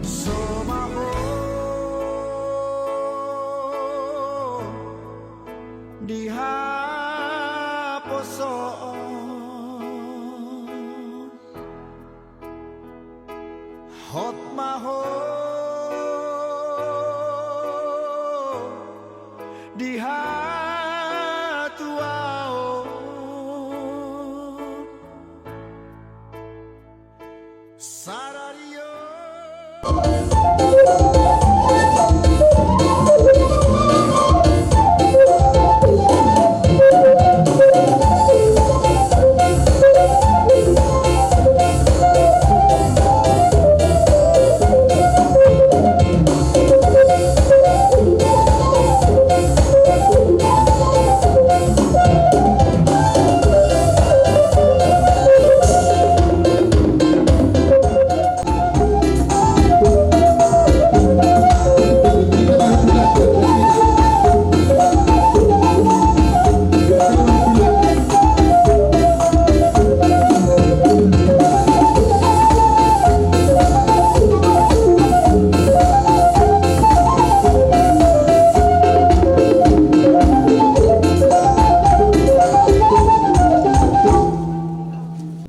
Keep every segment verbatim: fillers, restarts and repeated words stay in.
Somaho di haposoon, hot ma ho di hatuaon. Sadari on.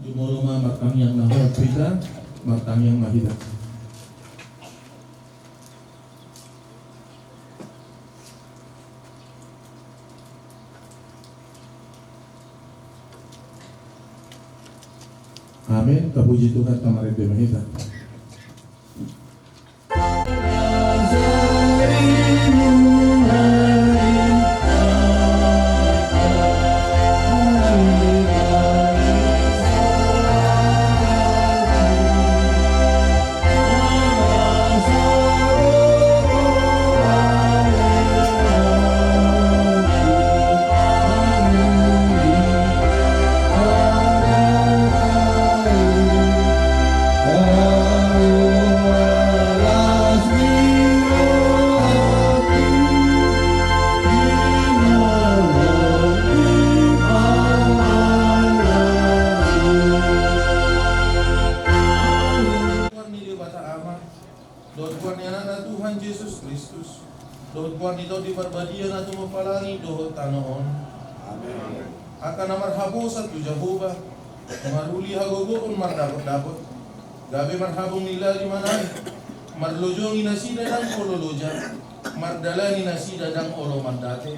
Jumolo ma martangiang na hot hita, martangiang ma hita. Amin. Tapuji Tuhan, tamarende ma hita. Dohot goar ni Anakna Tuhan Jesus Kristus, dohot goar ni Tondi Parbadia na tumompa langit dohot tano on. Amin. Angka na marhaposan tu Jahowa, maruli hagogoon mardapotdapot, gabe marhabong ni lali ma nai, marlojongi nasida ndang olo loja, mardalani nasida ndang olo mandate.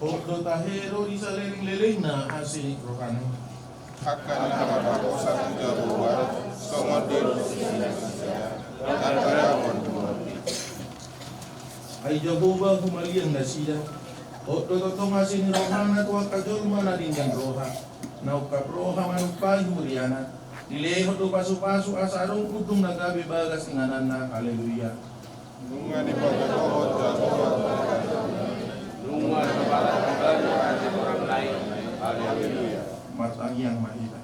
Hot do tahe ro di saleleng lelengna asi ni rohana. Angka na marhaposan tu Jahowa, songon diri ni nasida, mardalan tu Ai Jahowa humaliang nasida. Hot do tongtong asi ni rohana tu angka jolma na denggan roha, na ungkap roha manumpai huriana. Dilehon do pasupasu asa adong undung na gabe bagas ingananna. Haleluya. Nunga dipajalo Jahowa. Nunga dipajalo. Haleluya. Martangiang ma hita.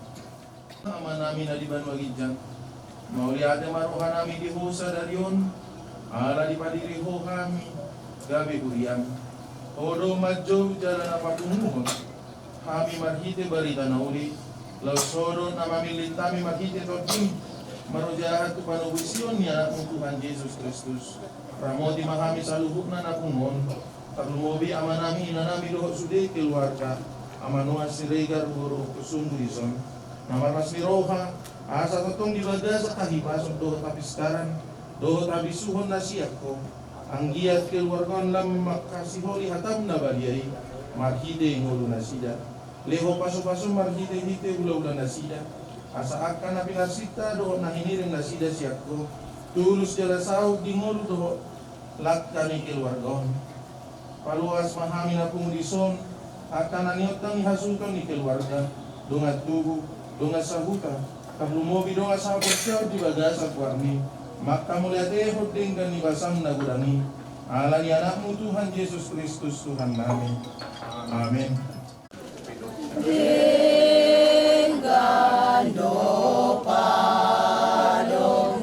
Amanami na di banua ginjang, mauliate ma rohanami di Ho sadari on, ala dipadiri Ho hami gabe huriam. Ho do manjou jala na papunguhon hami marhite barita na uli, laos Ho do na mamillit hami marhite Tondim, marojahan tu panobusion ni Anakmu Tuhan Jesus Kristus. Ramoti ma hami saluhutna na pungu on, Tarlumobi amanami, inanami dohot sude keluarga Ama Noah Siregar boru Sunggu dison, na marlas ni roha, asa tongtong di bagasan hahipason dohot hapiskaran dohot habisuhon na sian Ho, anggiat keluarga on lam mangkasiholi hataM na badia i marhite ngolu nasida. Lehon pasupasu marhitehite ulaula nasida, asa angka na pinarsinta dohot na hinirim nasida sian Ho, tulus jala saut di ngolu dohot langka ni keluarga on. Paloas ma hami na pungu dison, angka na niontang ni hasuhuton ni keluarga, dongan tubu, dongan sahuta, tarlumobi dongan sahaporseaon di bagasan goarMi, mangkamauliatehon denggan ni basaM na godang i, ala ni AnakMu Tuhan Jesus Kristus Tuhannami. Amen. Denggan do pado,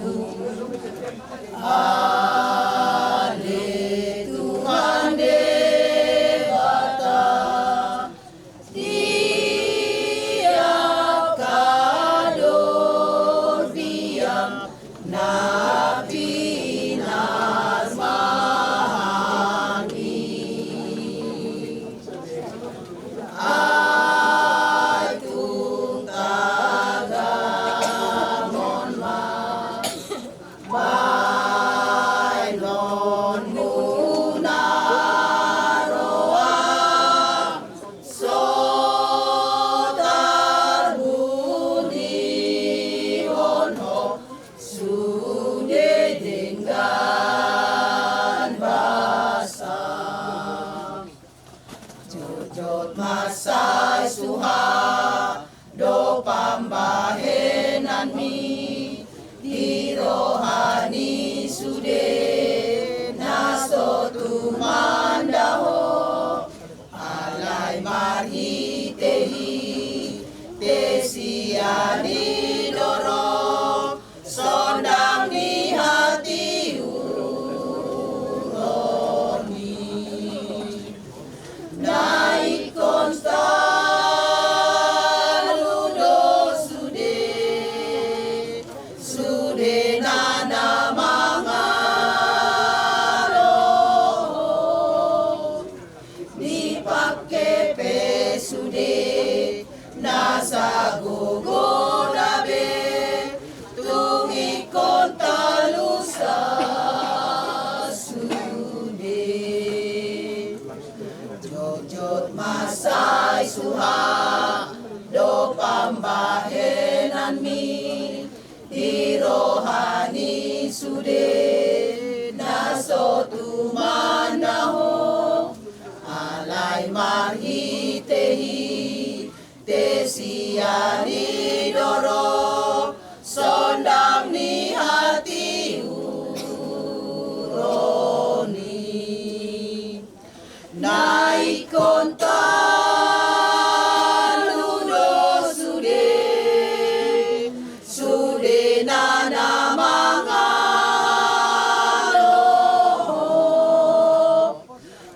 ale Tuhan Debata, di angka dor biang na pinarmahan i. Ai tung tagamon ma baenonmu na roa, so tarbunihon Ho sude denggan basa. Jotjot mansai suhat do pambahenanmi di roha ni sude na so tumanda Ho, alai marhite i, te sian i do ro sondang ni hatiuron i. Na ingkon talu do sude, sude na na mangalo Ho. Dipangke pe sude na sagogona be, tung ingkon talusa sude. Jotjot mansai suhat do pambahenanmi di roha ni sude na so tumanda Ho, alai marhite i, te sian i do ro sondang ni hatiuron i. Na ingkon talu do sude, sude na na mangalo Ho.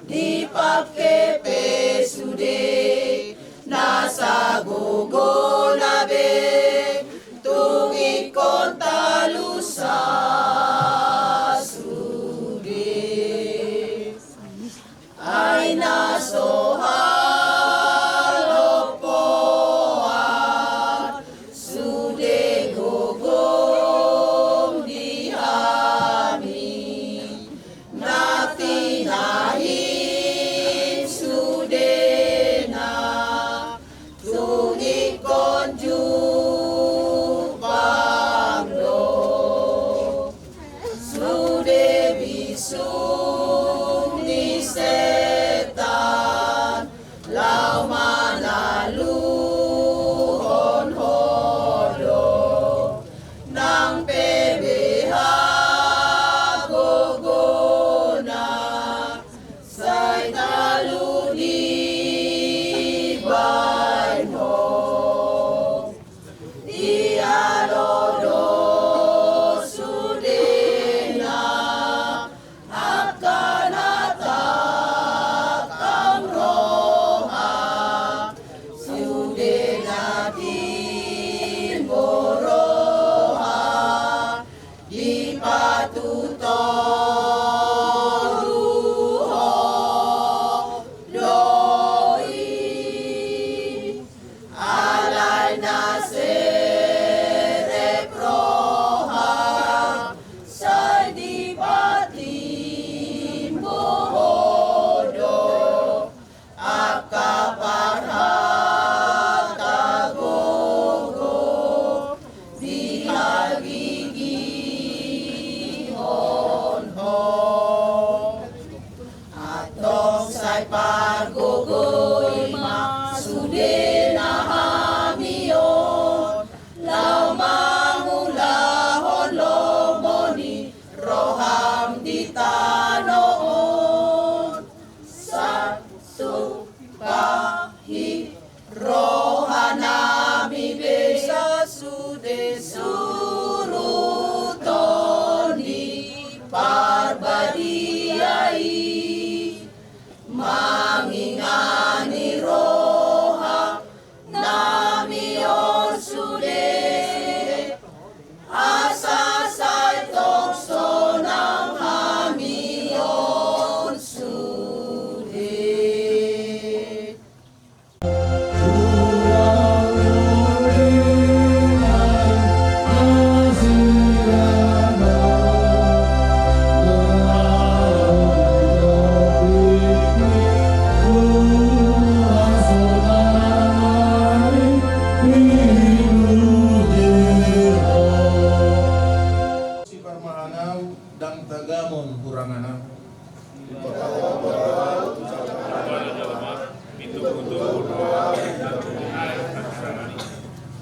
Dipangke pe sude na sagogona be, tung ingkon talusa sude. Ai na so halompoan sude gogom di hami, na tinahi sudena, tung ingkon jumpang do. Sude bisuk ni setan Sai pargogoi ma sudena hami on, laho mangulahon lomo ni roham di tano on. Santup pahi rohanami be, sasude suruton ni Parbadia i, mangingani rohanami on sude, asa sai tong sonang hami on sude. Siparmahanau, ndang tagamon huranganau.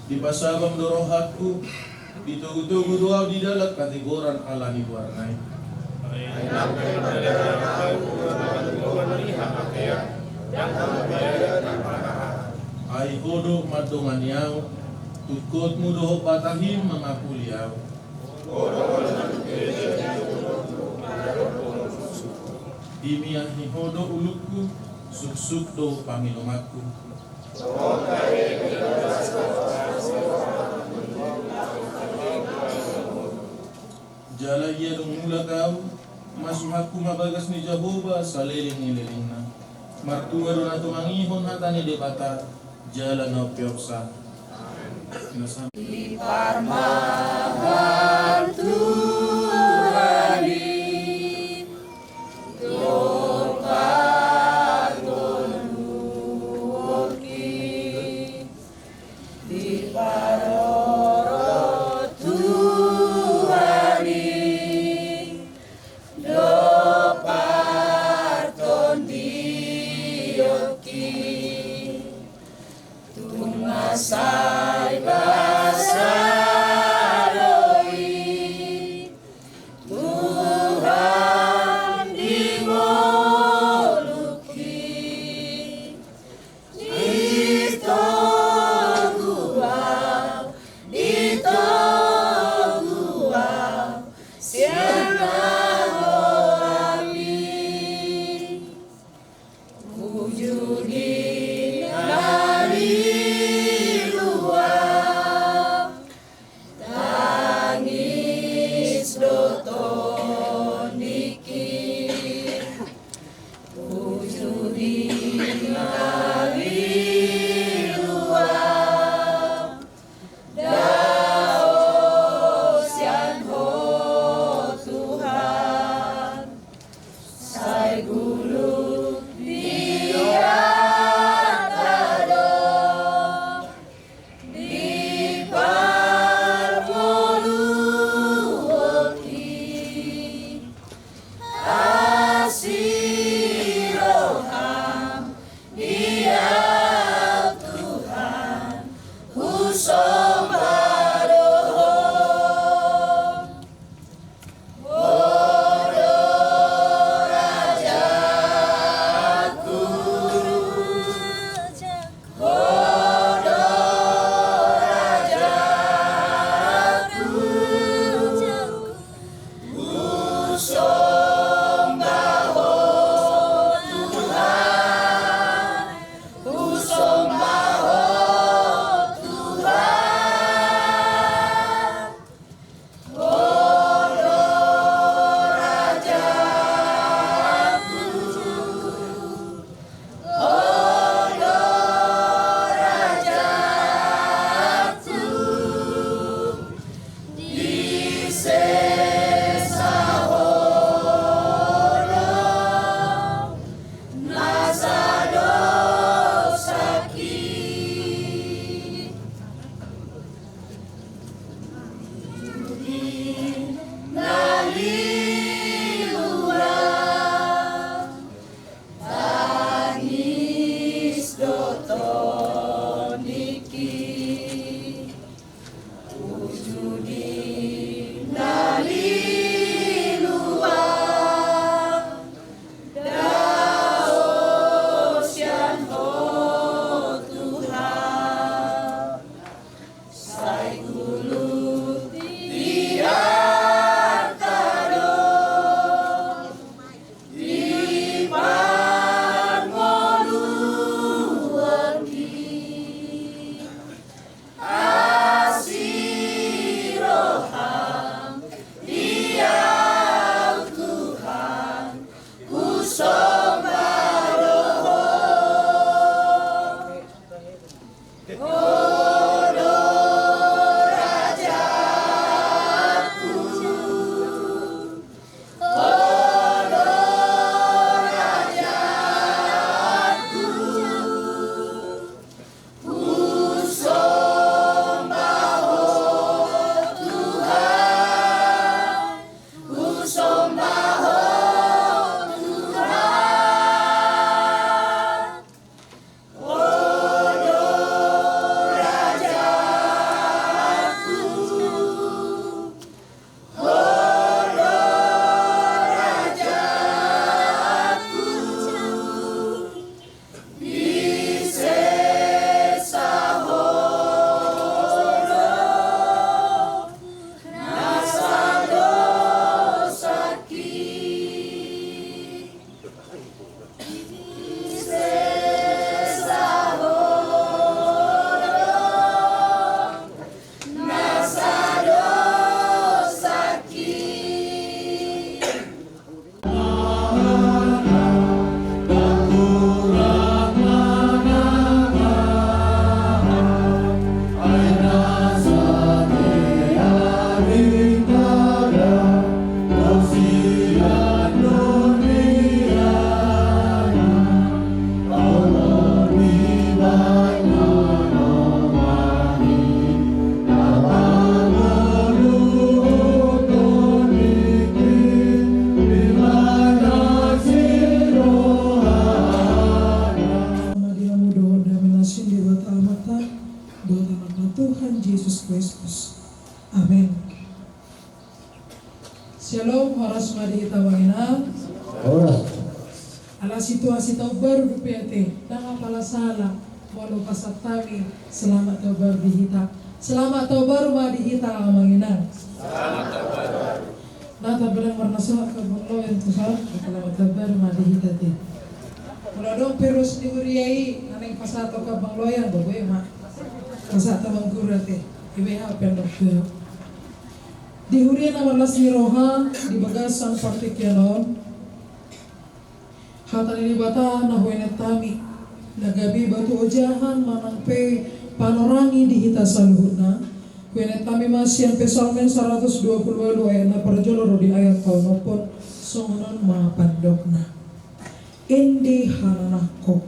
Dipasabam do rohangku, ditogutogu do au di dalan hatigoran ala ni goarna i. Ai ho do mandongani au, tungkotmu dohot batahim mangapuli au. Dimiahi ho do ulungku, suksuk do panginumanku. Jala ia dung mulak au, masuhakku ma bagas ni Jahowa saleleng ni lelengna. Martua do na tumangihon hata ni Debata, jala na umpeopsa. Amen. Di parmahan Tuhan i, dompak ngolungki. Di parorot Tuhan i, dompak tondionki. Tung mansai basa do i Tuhan di ngolungki. Ditogu au, ditogu au sian na rohami. Uju di na lilu au, tangis do tondingki. Uju di na lilu au, dao sian Ho Tuhan, sai guluk di hata do. Di parngoluonki, asi roham di Taon baru dope ate, ndang apala sala molo pasahat hami selamat taon baru di hita. Selamat taon baru ma di hita, amang inang. Na tabereng marnasahat ke Bang Loyang tu sa, selamat taon baru ma di hita ate. Molo adong pe ruas ni huria i, naeng pasahat tu Bang Loyang, boi ma pasahat tu Amang Guru ate. Ibe hape ndok tu di huria na marlas ni roha di bagasan partingkian on. Hata ni Debata na huenet hami, na gabe batu ojahan manang pe panorangi di hita saluhutna. Huenet hami ma sian Psalmen saratus dua pulu ualu ayat na parjolo ro di ayat paonomhon, songon on ma pandokna. Ende hananangko.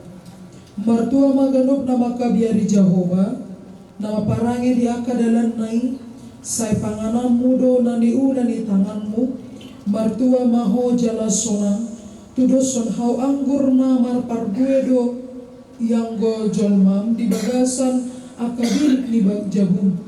Martua ma ganup na mangkabiari Jahowa, na mamparangei di angka dalanna i, sai pangananmu do na niula ni tanganmu, martua ma ho jala sonang, tudoshon hau anggur na marparbue do ianggo jolmam di bagasan angka bilik ni ba-, jabum.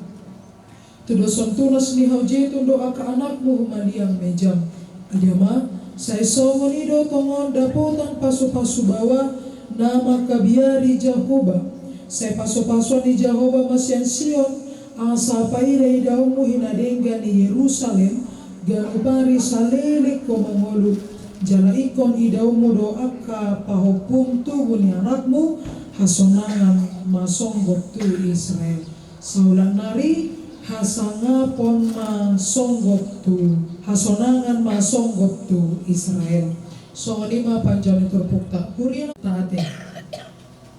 Tudoshon tunas ni hau jetun do angka anakmu humaliang mejam. Ida ma, sai songon i do tongon dapotan pasupasu baoa na mangkabiari Jahowa. Sai pasupasuon ni Jahowa ma sian Sion, asa paida idaonmu hinadenggan i Jerusalem, ganup ari saleleng ho mangolu. Jala ingkon idaonmu do angka pahompum tubu ni anakmu, hasonangan ma songgop tu Israel. Saulak nari, hasangapon ma songgop tu, hasonangan ma songgop tu Israel. Songon i ma panjaha ni turpukta. Huria ta ate.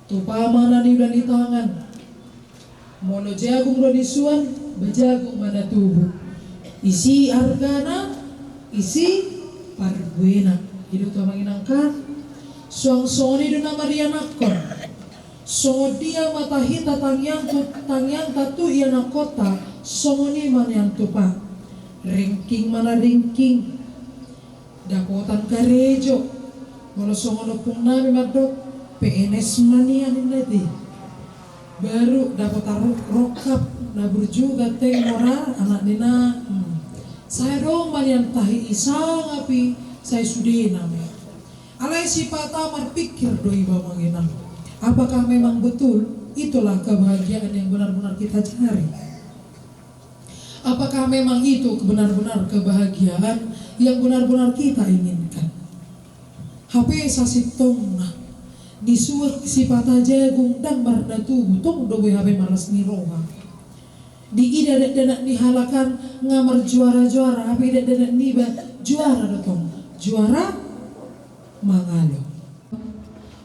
Tupa ma na niula ni tangan. Molo jagung do nisuan, ba jagung ma na tubu. Isi argana, isi parbuena. I do tu amang inang kan. Suang songon i do na marianakhon. Songon dia ma hita tangiang tu, tangiangta tu ianakkonta, songon i ma nian tupa. Ringking ma na ringking. Dapotan karejo. Molo songon ompung nami mandok, P N S ma nian ninna i. Baru dapotan ro-, rongkap na burju ganteng mora anak nina. Hmm. Sai adong ma nian tahi i sangap i, sai sude nami. Alai sipata marpikir do iba amang inang. Apakah memang betul itulah kebahagiaan yang benar-benar kita cari? Apakah memang itu benar-benar kebahagiaan yang benar-benar kita inginkan? Hape sasintongna, nisuan sipata jagung ndang marnatubu, tong do boi hape marlas ni roha. Diida dakdanak ni halak an nga marjuara-juara, hape dakdanak niba juara do tong. Juara mangalo.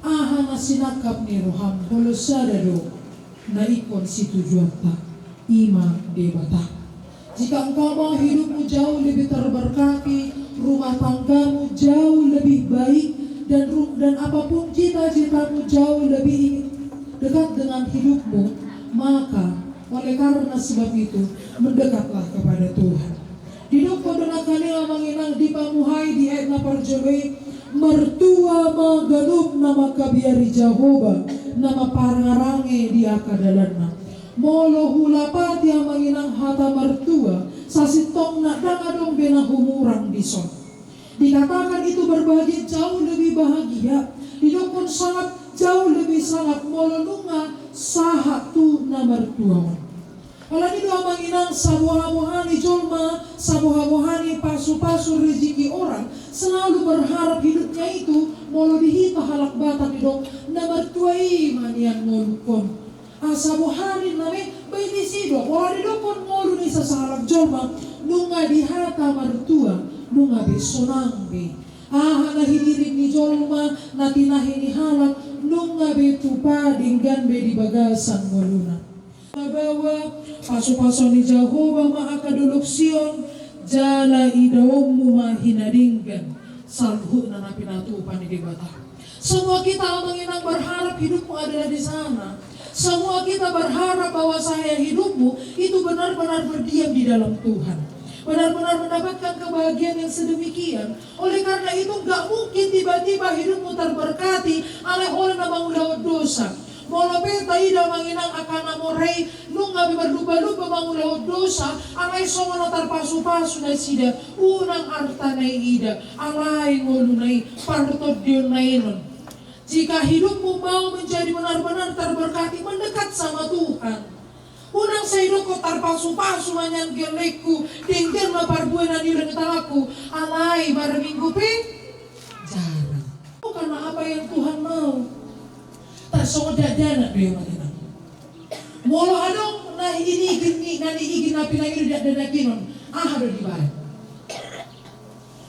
Aha na sinangkap ni roham molo sada do na ingkon situjuanta, i ma Debata. Jika engkau mau hidupmu jauh lebih terberkati, rumah tanggamu jauh lebih baik, dan ru-, dan apapun cita-citamu jauh lebih ingin dekat dengan hidupmu, maka oleh karena sebab itu, mendekatlah kepada Tuhan. Didok do nangkaning amang inang di pamuhai di ayat na parjolo i, martua ma ganup na mangkabiari Jahowa, na mamparangei di angka dalanna. Molo hulapati amang inang hata martua, sasintongna ndang adong be na humurang dison. Dikatakan itu berbahagia, jauh lebih bahagia. Didokkon sangap, jauh lebih sangap molo nunga sahat tu na martua on. Alani do amang inang, saboha-boha ni jolma, saboha-boha ni pasu-pasu rezeki orang selalu berharap hidupnya itu molo di hita halak Batak didok na martua i ma nian ngolungkon. Asa boha ninna be, ba i disi do, molo didokkon ngolu ni sasahalak jolma, nunga di hata martua, nunga be sonang be. Aha na hinirim ni jolma, na tinahi ni halak, nunga be tupa denggan be di bagasan ngoluna. Baoa, pasu-pasu ni Jahowa ma angka dolok Sion, jala idaonmu ma hinadenggan saluhutna na pinatupa ni Debata. Semua kita amang inang berharap hidupmu adalah di sana. Semua kita berharap bahwasanya hidupmu itu benar-benar berdiam di dalam Tuhan. Benar-benar mendapatkan kebahagiaan yang sedemikian. Oleh karena itu, nggak mungkin tiba-tiba hidupmu terberkati, alai holan na mangulahon dosa. Molo pe taida amang inang angka na mora i, nunga be marlumba-lumba mangulahon dosa, alai songon na tarpasu-pasu nasida, unang artana i ida, alai ngoluna i, partondionna i non. Jika hidupmu mau menjadi benar-benar terberkati, mendekat sama Tuhan. Unang sai didok tarpasu-pasu ma nian gellengku, denggan ma parbue na niula ni tanganku, alai marminggu pe jarang. Bukan apa yang Tuhan mau. Tarsongon dakdanak do ia, amang inang. Molo adong na niigin ni, na niigin na pinangido dakdanak i, on aha do dibaen?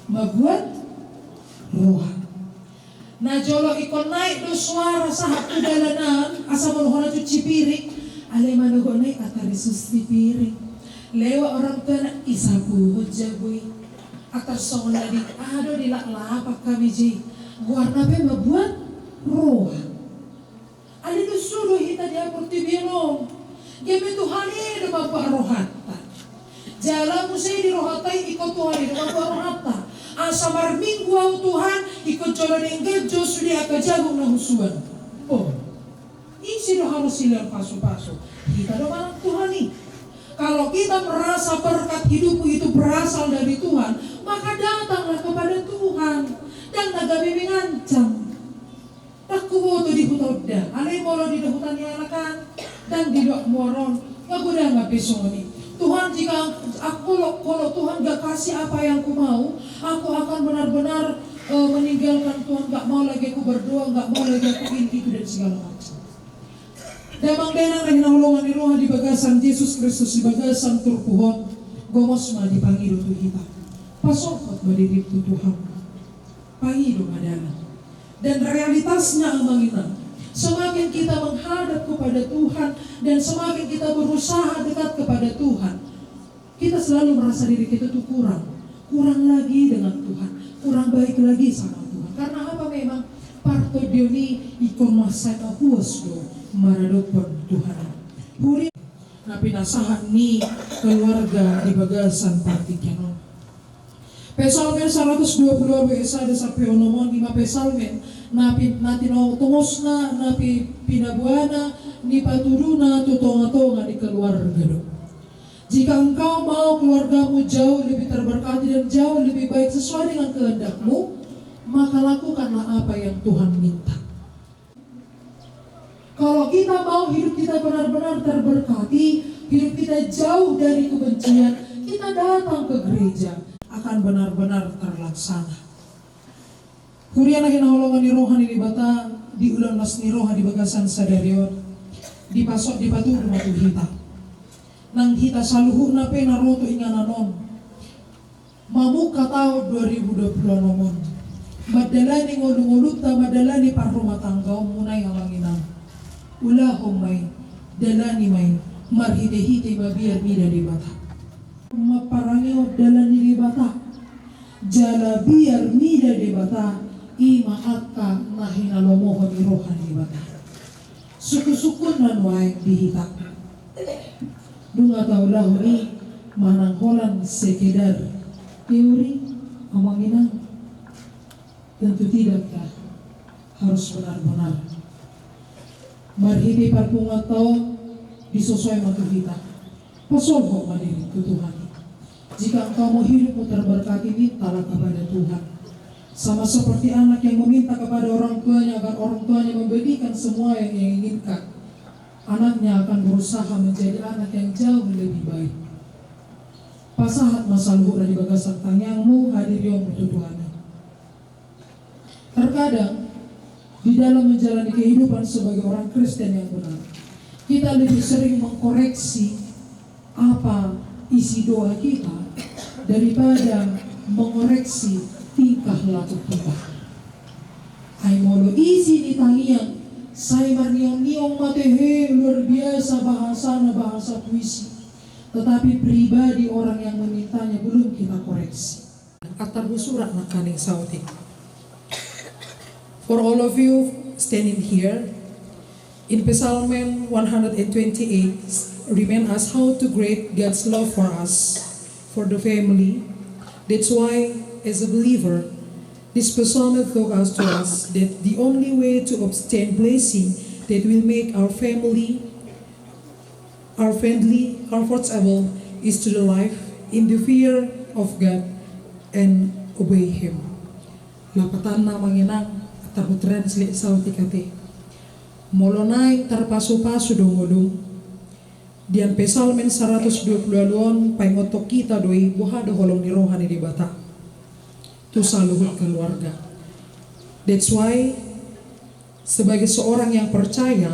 Mambuat roha. Na jolo ingkon naek do suara sahat tu dalanan, asa molo hona cuci piring, alai manogot na i, atar i susi piring. Lewat orang tuana, isapuhon jabu i. Atar songon na di, aha do, dilap-lapan hami i. Goarna pe mambuat roha. Alai dung sudo hita di portibi on, gabe Tuhan i do mambuat rohanta. Jala muse di rohanta i, ingkon Tuhan i do mambuat rohanta. Asa marminggu au, Tuhan, ingkon jolo denggan jo sude angka jabu na husuan. Oh, ise do harusi lean pasu-pasu? Hita do manang Tuhan i. Kalau kita merasa berkat hidupmu itu berasal dari Tuhan, maka datanglah kepada Tuhan. Ndang na gabe mengancam. Ndang huboto di huta on da, alai molo di huta ni halak an, ndang di luat muar on, magodang hape songon i. Tuhan, jika aku, kalau, kalau Tuhan nggak kasih apa yang ku mau, aku akan benar-benar, eh, meninggalkan Tuhan, nggak mau lagi aku berdoa, nggak mau lagi aku ini, itu, dan segala macam. Damang dainang na hinaholongan ni roha di bagasan Jesus Kristus, di bagasan turpuk on, gomos ma dipangido tu hita. Pasohot ma dirim tu Tuhan. Pangido ma dalan. Dan realitasnya, amang inang, semakin kita menghadap kepada Tuhan dan semakin kita berusaha dekat kepada Tuhan, kita selalu merasa diri kita tuh kurang, kurang lagi dengan Tuhan, kurang baik lagi sama Tuhan. Karena apa? Memang partondion i ingkon mansai mapuas do maradophon Tuhan. Huria na pinasahat ni keluarga di bagasan partingkian on. Psalmen saratus dua pulu onom, ayat sada sampe onom on, ima psalmen na pi-, na tino-, tongosna, na pi-, pinaboana, na patuduna tu tonga-tonga ni keluarga do. Jika engkau mau keluargamu jauh lebih terberkati dan jauh lebih baik sesuai dengan kehendak-Mu, maka lakukanlah apa yang Tuhan minta. Kalau kita mau hidup kita benar-benar terberkati, hidup kita jauh dari kebencian, kita datang ke gereja, akan benar-benar terlaksana. Huria na hinaholongan ni roha ni Debata, di ulaon las ni roha di bagasan sadari on, dipaso-, dipatudu ma tu hita. Nang hita saluhutna pe na ro tu inganan on, mamungka taon dua ribu dua pulu onom on, mandalani ngolu-ngolunta, mandalani parrumatanggaonmuna i, amang inang. Ulahon ma i, dalani ma i, marhite-hite mabiar mida Debata. Mamparangehon dalan ni Debata. Jala biar mida Debata, ima angka na hinalomohon ni roha ni Debata. Sungkun-sungkun na nuaeng di hita. Nunga taulahon i manang holan sekedar teori, amang inang? Tentu tidak, ya. Harus benar-benar. Marhite parpunguanta on disosohon ma tu hita. Pasohot ma diri tu Tuhan. Jika engkau mau hidupmu terberkati, mintalah kepada Tuhan. Sama seperti anak yang meminta kepada orang tuanya agar orang tuanya memberikan semua yang ia inginkan, anaknya akan berusaha menjadi anak yang jauh lebih baik. Pasahat ma saluhutna di bagasan tangiangmu, hadirionmu tu Tuhan i. Terkadang, di dalam menjalani kehidupan sebagai orang Kristen yang benar, kita lebih sering mengkoreksi apa isi doa kita daripada mengoreksi tingkah laku kita. Ai molo isi ni tangiang, sai marniong-niong ma tehe, luar biasa bahasana, bahasa puisi. Tetapi pribadi orang yang memintanya belum kita koreksi. Antar husurat nangkaning saotik. For all of you standing here, in Psalm one hundred twenty-eight, remind us how to great God's love for us, for the family. That's why, as a believer, this Psalm taught us to us that the only way to obtain blessing that will make our family our friendly, comfortable is to the life in the fear of God and obey Him. Lapatanna, amang inang, Tahu translate sauti kate. Molo naeng tarpasu-pasu do ngolum. Di an Psalmen saratus dua pulu ualu on paingothon hita do i boha do holong ni roha ni Debata tu saluhut keluarga. That's why sebagai seorang yang percaya,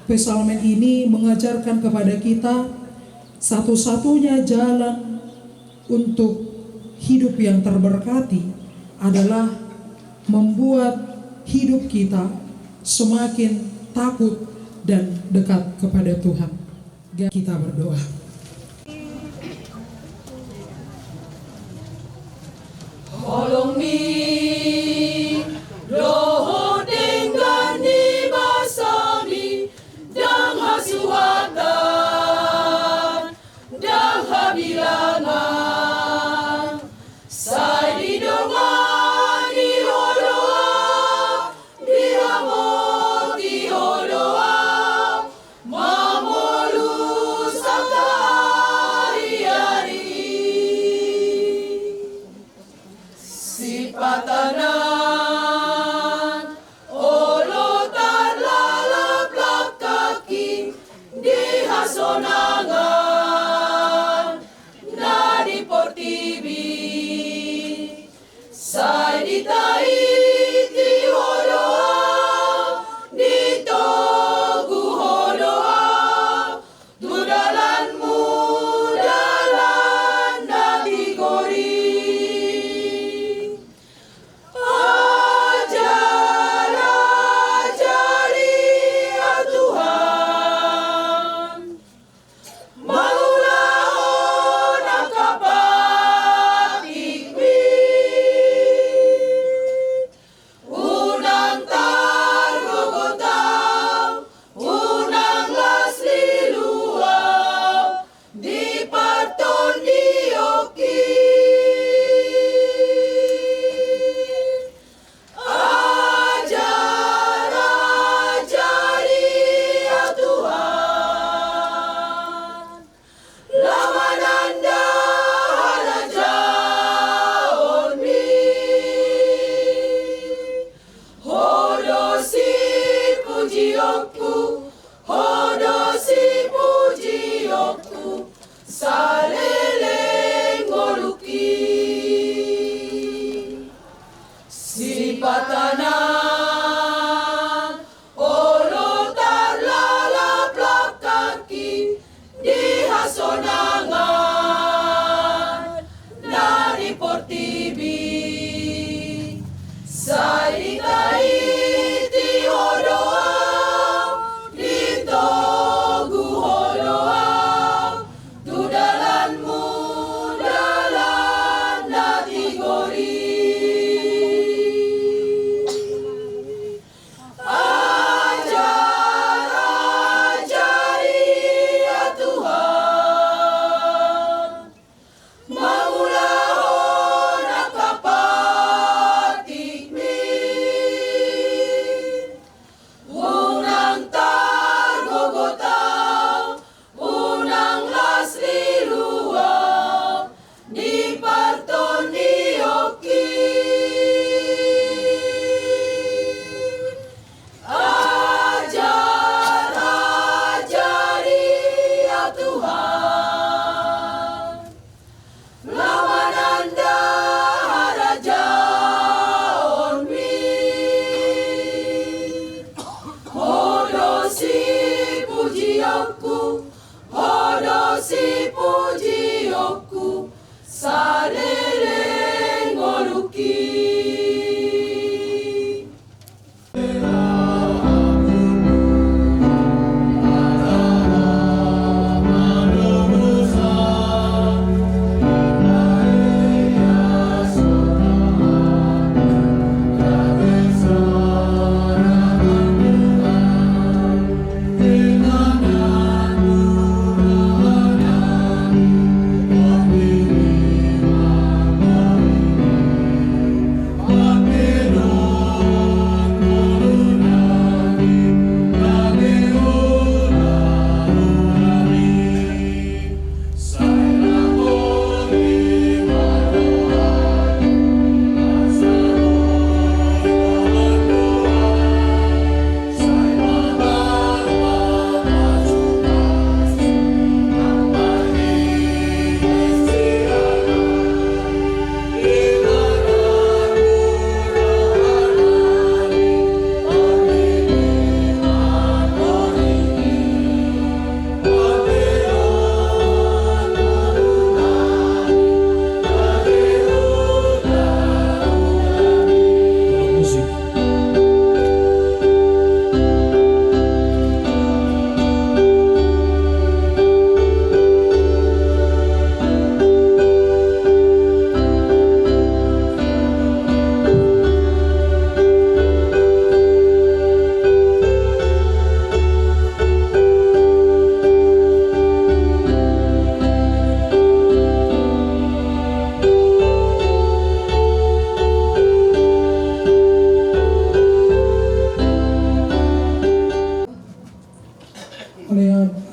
Psalmen ini mengajarkan kepada kita satu-satunya jalan untuk hidup yang terberkati adalah membuat hidup kita semakin takut dan dekat kepada Tuhan. Kita berdoa. Holong ni dohot denggan ni basami, ndang hasuhatan, ndang habilangan, sai didongani Ho do au, diramoti Ho do au, mamolus angka ari-ari. Sipata nan olo tarlalap langkangki di hasonangan na di portibi, sai ditaiti Ho do au, ditogu Ho do au, tu dalanmu dalan na tigor i. Ajar, ajari au Tuhan, mangulahon angka patikmi. Unang targogot au, unang las lilu au di partondionki. Ajar, ajari au Tuhan, laho mananda harajaonmi. Ho do sipujionku, Ho do sipujionku, saleleng ngolungki. Sipata nan olo tarlalap langkangki di hasonangan na di portibi, sai ditaiti Ho do au, ditogu Ho do au, tu dalanmu dalan na tigor i. Ajar, ajari au Tuhan, mangulahon angka patikmi. Unang targogot au, unang las lilu au di partondionki. Ajar, ajari au Tuhan, laho mananda harajaonmi. Ho do sipujionku, Ho do sipujionku, saleleng ngolungki.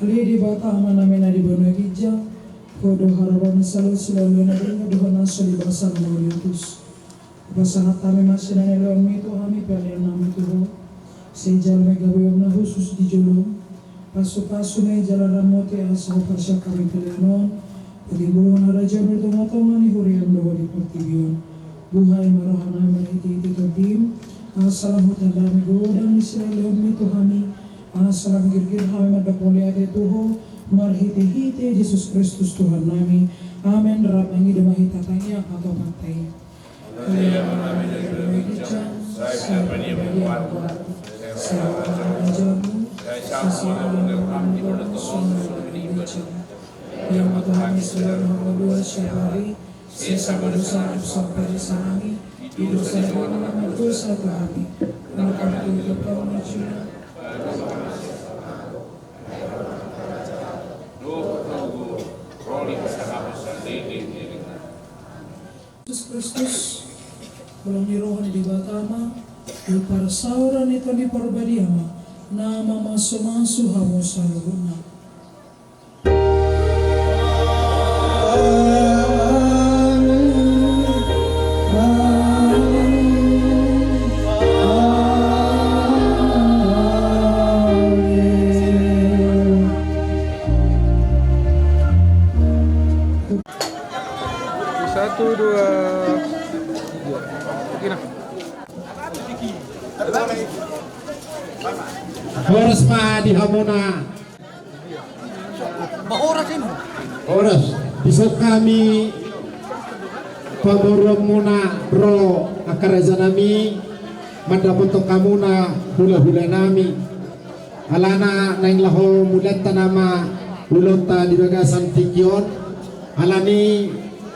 Ale Debata Amanami na di banua ginjang, Ho do haroro ni saluhut silehonlehon na denggan dohot na so di bagasan na uli utus. Hupasahat hami ma sian na nilehonmi tu hami pelean nami tu Ho. Sai jalo ma gabeon na hushus di joloM. Pasupasu ma i jala ramoti asa huparsiap hami pelean on, patimbulhon harajaonMu di tongatonga ni huriaM dohot di portibi on. Buhai ma roha nami marhitehite TondiM, asa lam hutanda hami godang ni silehonlehonmi tu hami, asa lam girgir hami mandok mauliate tu Ho, marhitehite Jesus Kristus Tuhan nami. Amen. Rap mangido ma hita tangiang hatopanta i. Ale Amanami na di banua ginjang, sai pinarbadia ma goarMu, sai ro ma harajaonMu, sai sahat ma rohaM di banua tonga songon na di banua ginjang. Ia ma tu hami sadari on hangoluan siapari, sesa ma dosa nami songon panesanami di dosa ni angka na mardosa tu hami. Unang hami togihon tu parjolo. Jesus Kristus, holong ni roha ni Debata Ama, dohot parsaoran ni Tondi Parbadia ma na mamasumasu hamu saluhutna. Satu, dua, tiga. Oke, nah. Horas ma di hamuna. Horas, dison hami pamoruonmuna ro angka rajanami, mandapothon hamuna hulahulanami. Alana naeng laho mulanta nama ulaonta di bagasan tingki on. Alani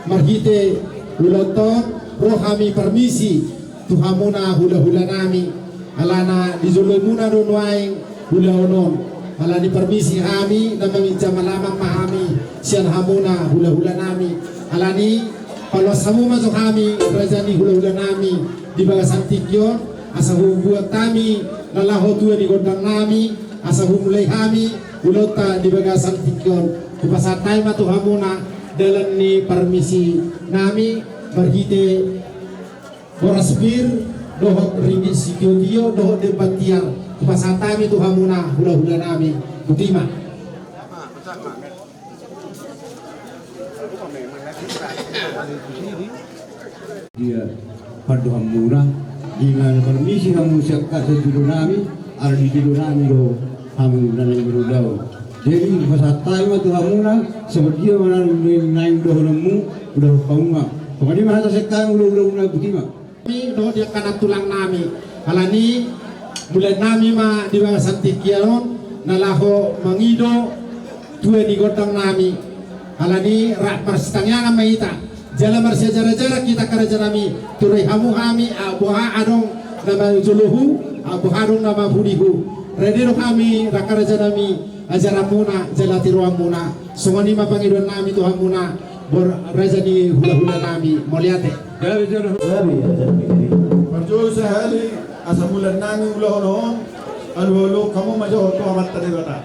marhite ulaonta on ro hami parmisi tu hamuna hulahulanami. Alana di jolomuna do nuaeng ulaon on. Alani parmisi hami na manginjam alaman ma hami sian hamuna hulahulanami. Alani paloas hamu ma jo hami raja ni hulahulanami di bagasan tingki on, asa hubuat hami na laho tua ni gondangnami, asa humulai hami ulaonta di bagasan tingki on. Hupasahat hami ma tu hamuna dalan ni parmisinami marhite boras pir dohot ringgit sitiotio dohot demban tiar. Hupasahat hami tu hamuna hulahulanami. Botima. Dia pandohanmuna, di na parmisi hamu sian angka sijolonami, ala di jolonami do hamu na naeng marulaon. Jadi hupasahat hami ma tu hamuna, songon dia ma na naeng dohononmu, dohot hamu ma. Songon dia ma hata sian hami, ulaulaonna, botima. Dohot di angka nantulangnami. Alani mulai nami ma di bagasan tingki on na laho mangido tua ni gondangnami. Alani rap marsitangiangan ma hita jala marsiajarajaran hita angka rajanami. Turai hamu hami, ah, boha adong na manjolohu, ah, boha adong na mampudihu. Rade do hami angka rajanami ajaranmuna jala tiroanmuna. Songon i ma pangidoannami tu hamuna, bor-, raja ni hulahulanami. Mauliate. Gabe jolo. Gabe jolo. Parjolo sahali asa mulannami ulaon on, alualuhon hamu ma jo tu Amanta Debata.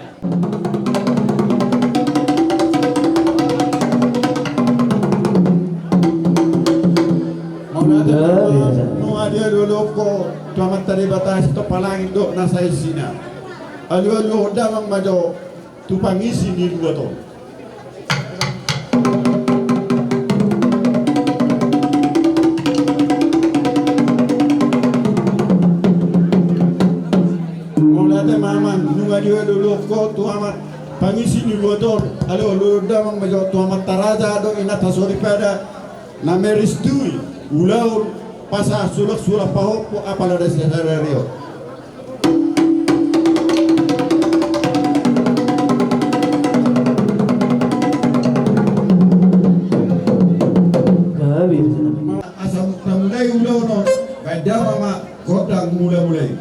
Mauliate. Gabe jolo. Nunga dialualuhon ho tu Amanta Debata sitompa langit dohot nasa isina. Alualuhon damang ma jo tu pangisi ni luat on. Mauliate ma amang, nunga dialualuhon ho tu Amanta pangisi ni luat on, alualuhon damang ma jo tu amanta raja dohot inanta soripada. Na merestui ulaon pasahat sulak-sulak pahompu apala desa sadari on. Asa tamulai ulaon on, baen damang ma gondang mulamula i.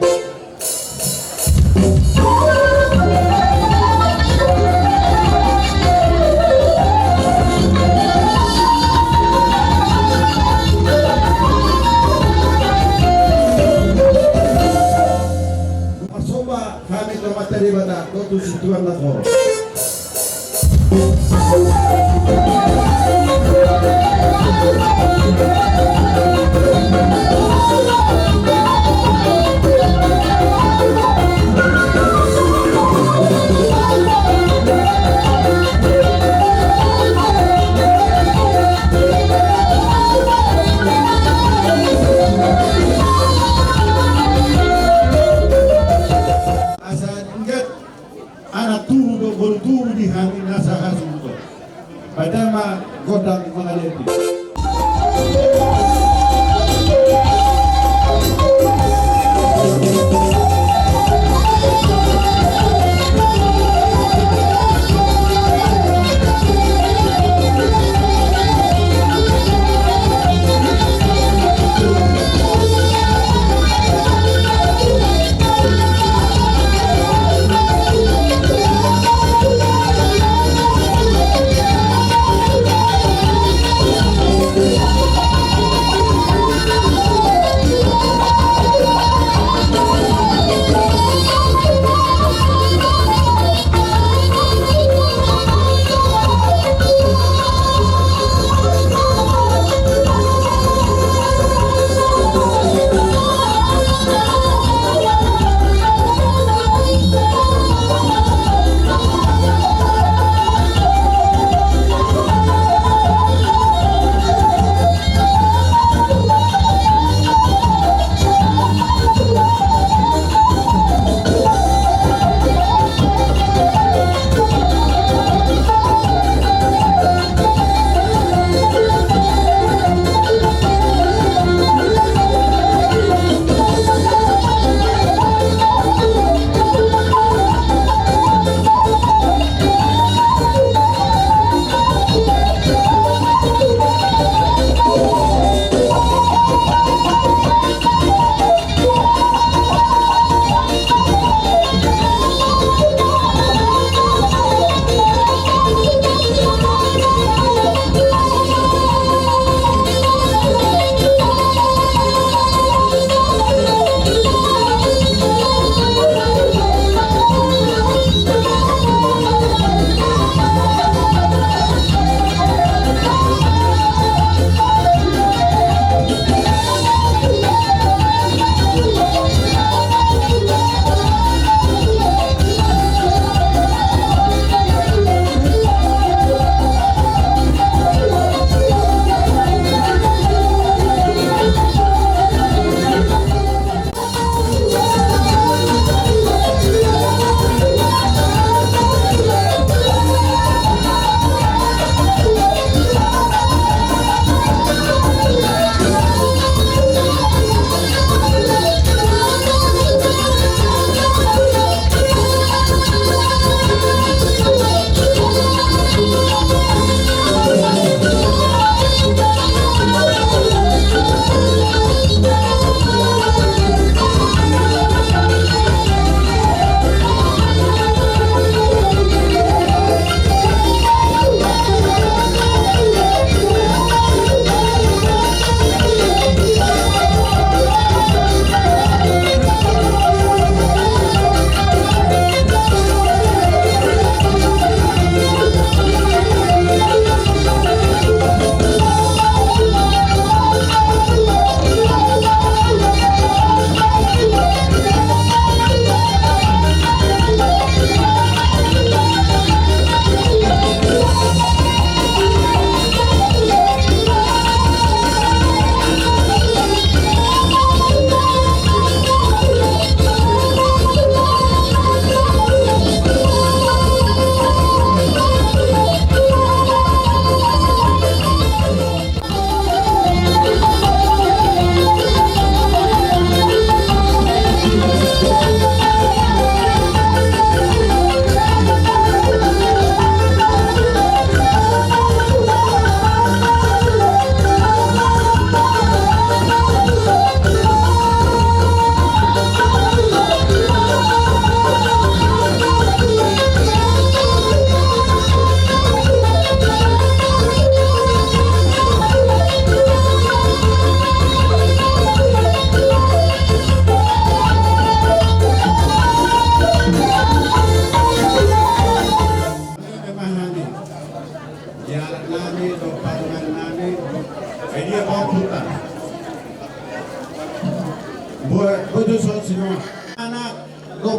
Marsomba hami tu Amanta Debata dohot tu situan na torop. Asa denggan anak tubu dohot boru tubu di hami na sahasuhuton. Pajama gondang mangaliati.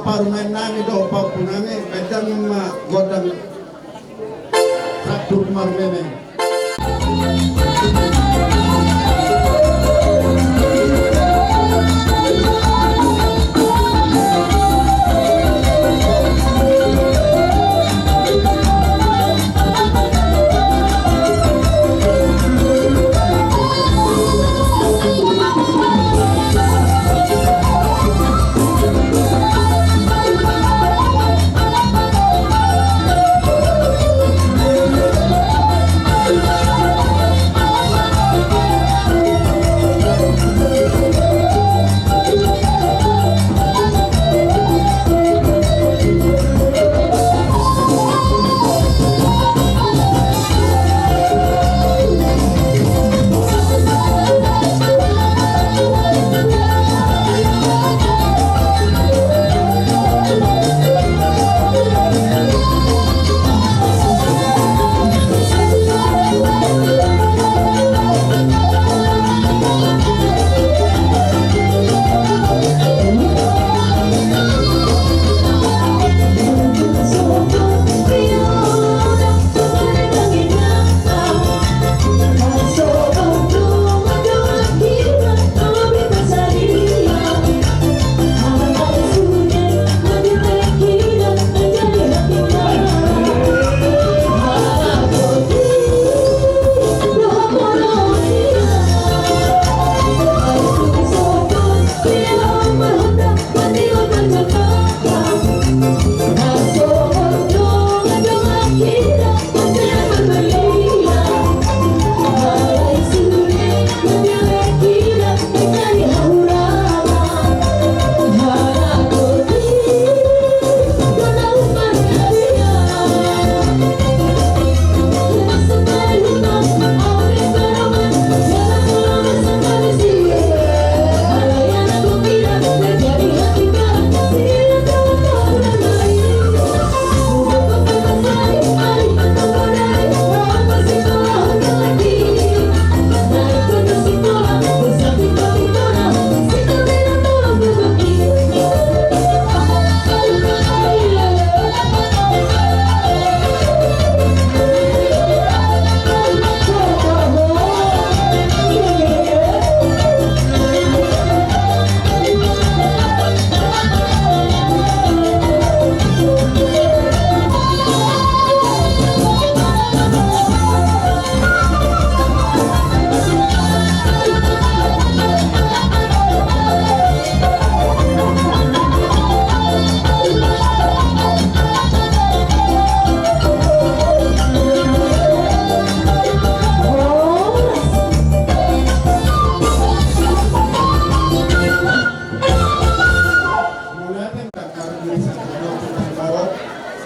Parumaen nami dohot pahompu nami, baen damang ma gondang sahat tu rumah rumah.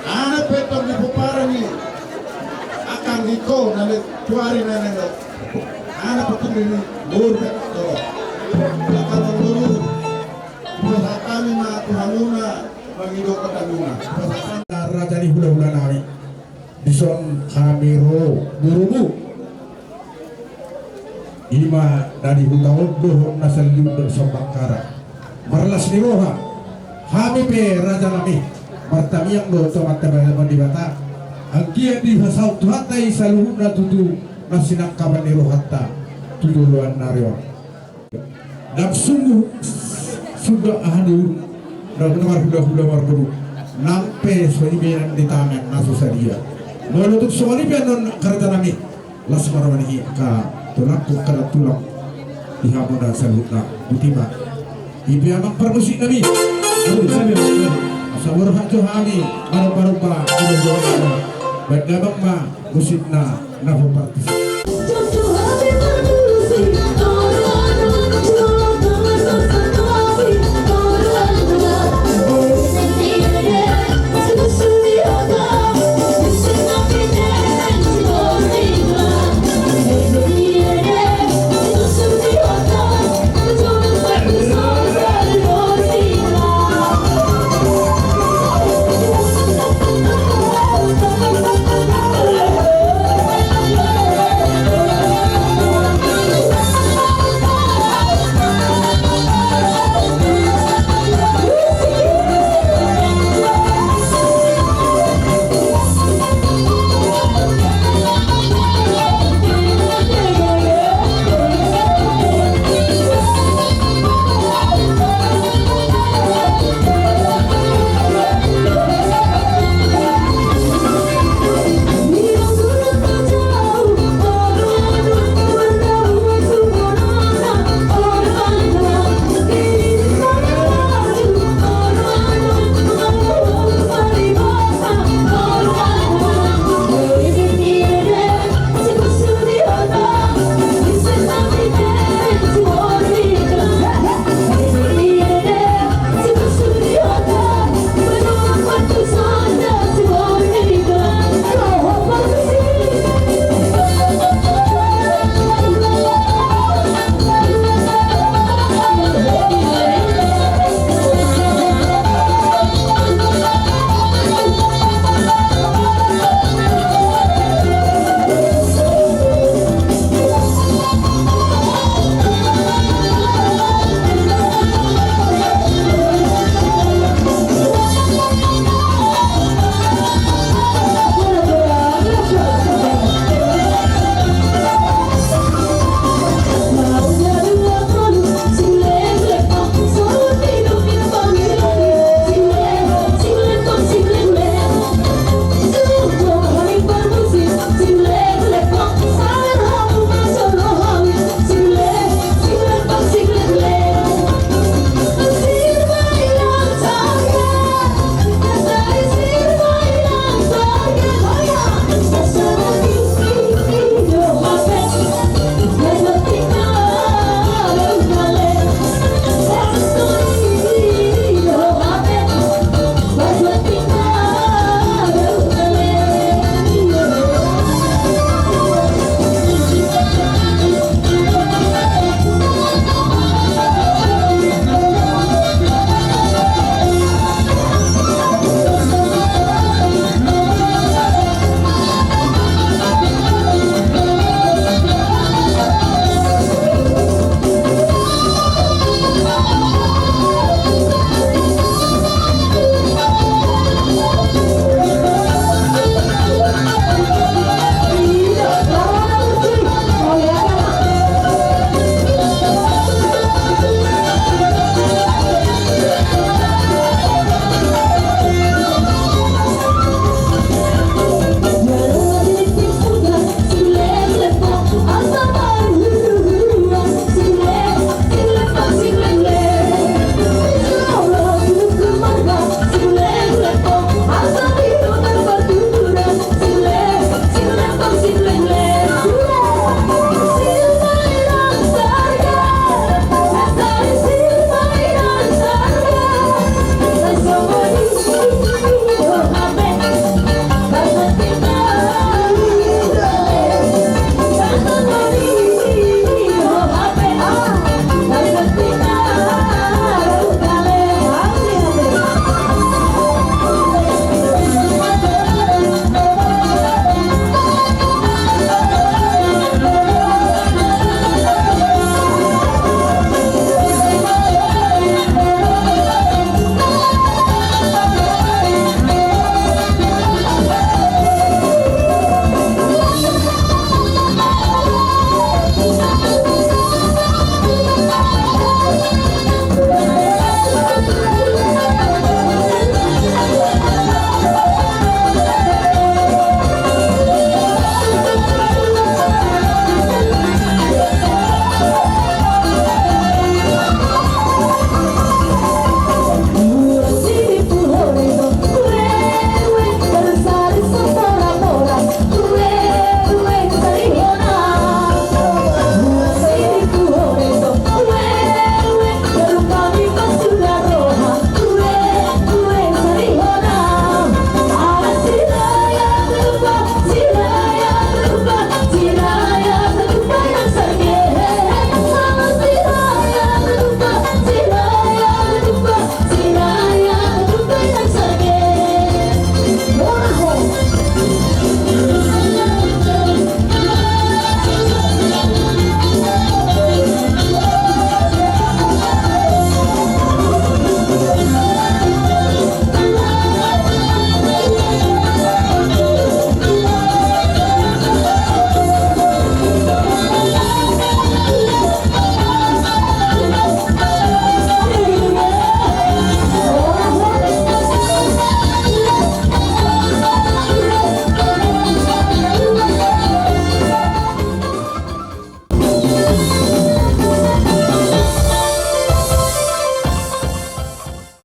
Aha pe tong di pomparan i, angka anggi ho na lek tuari na nendo. Aha pe tong di boru pe tong. Angka tong boru. Pasahat hami ma tu hamuna mangido hata hamuna. Pasahat hami. Raja ni hulahula nami. Dison hami ro borumu. Ima na di huta on dohot na saleleng dohot Sombangkara. Marlas ni roha. Hami pe raja nami martangiang do tu Amanta Debata. Anggiat dipasaut Tuhanta i saluhutna tutu na sinangkapan ni rohanta tu joloan ni ari on. Ndang sungguh suda aha ni uhum, ndang na marhulahula marboru, nang pe songon i be nang di tangan na so sadia. Molo tung songon i pe annon raja nami, las ma roha ni angka tulangku, angka tulang di hamuna saluhutna. Botima. I pe amang parmusik nami. Asa borhat jo hami maromba-romba. Baen damang ma musikna na ho partis.